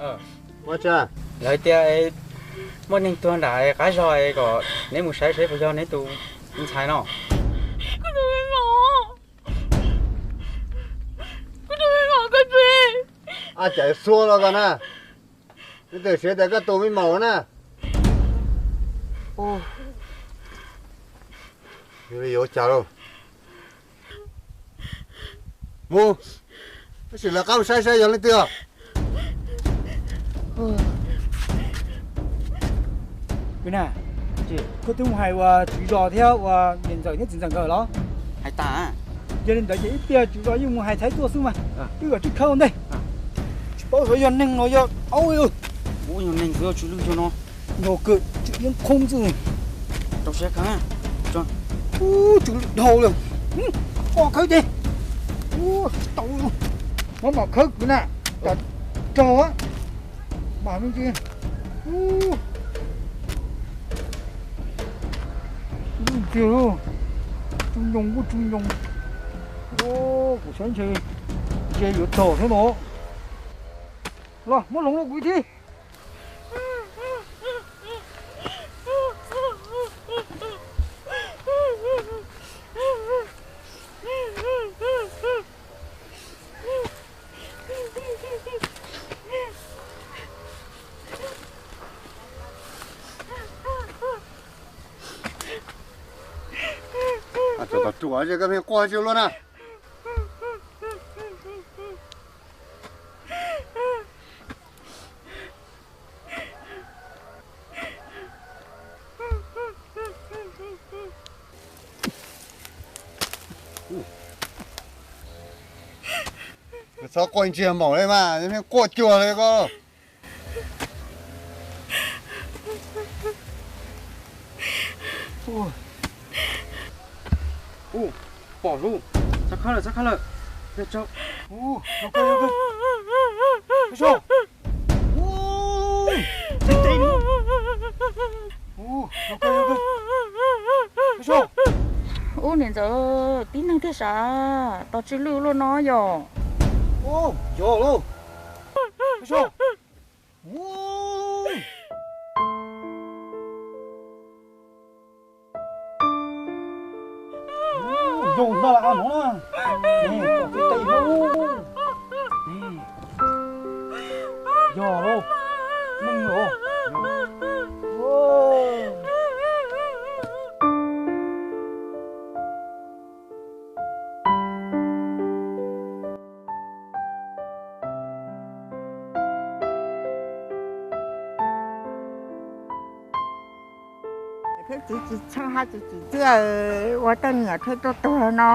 Ua cas? Lawv tias muaj neeg tuag nram qab zog es kom neb mus saib saib puas yog neb tus ntxhais no. Ab, cas xua los koj na. Neb twb siv tias koj tus me maum na. Yuav li yuav cas lauj? Mus, tab sis lawv qab mus saib saib yog leej twg os. Kwv na, koj twb mus hais ua tswv zos thiab ua niam ntxawm thiab txiv ntxawm nkawd los? Hais tas. Yog li ntawd ces ib pliag tswv zos yeej mus hais Thaib tuaj xwb mas, wb kom tsib khawb ua ntej. Tsis paub xyov yog neeg no yog aub. Ua yog neeg xwb, tsw lwj xyoo no. Nrog kawg tsw yeeb khoob xwb. Rau siab kawg. Ub, tsw lwj dhau lawm. Koj khawb ces. Ub, tsis tau. Muab mam khawb kwv na. Cas raug mam me ntsis. Ub, tsw lwj tiag lauj. Tsw nyoos kuj tsw nyoos. Kuv xav ntshe ze yuav tog thiab no. Los muab hloov rau kuv ib thib. Tus tom ruam es koj pheej quaj ua luaj na. Txhob quaj ntsia maum li mas, pheej quaj cuag li koj. Ub, pom lub, txhob khawb lawm, txhob khawb lawm. Ub, niam ntxawm, tib neeg tiag sav, tos tsw lwj luaj no yom. Yog lauj. Zoo no no na. Yog lauj, neeg lauj. Thiab txiv tsis tshee hais tsis tsim txiaj, ua tej niam thiab tuaj tuag no,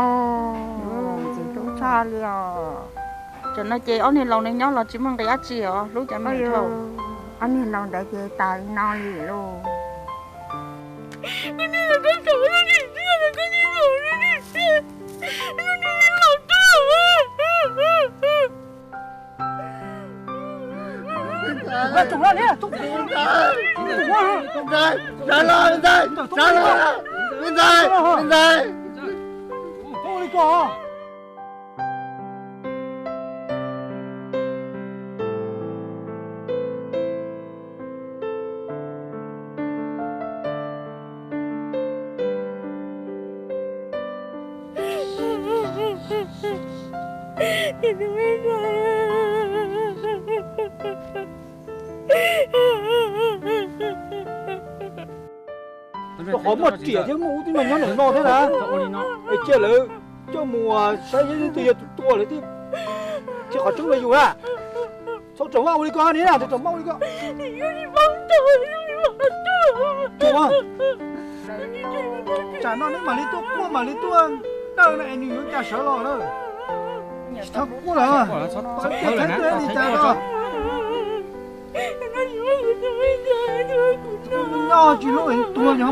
tsis hlub tshaj li os. Tam no ces ob niag laus ne nyob los tsis muaj nqis dab tsi os, hlub cov me dhau. Ob niag laus ntawd ces tas li no li lauj. Tus ntxhais, sawv los, me ntxhais, me ntxhais, me ntxhais. Rau qhov muaj riam thiab muaj ub tib no nyob ntawm no thiab na. Es cia lawv coj mus saib yog leej twg yog tus tua lawv thiab, qhov tseeb los yus na. Txhob raug maj ua li ko ni na, txhob raug maj ua li ko. Ua, tsam no neb mam li tuaj quaj mam li tuaj tawm na es nws yuav cas sawv los na. Tsis txhob quaj lawm, txhob quaj li cas los. Nyob tsis hlub es tuag yog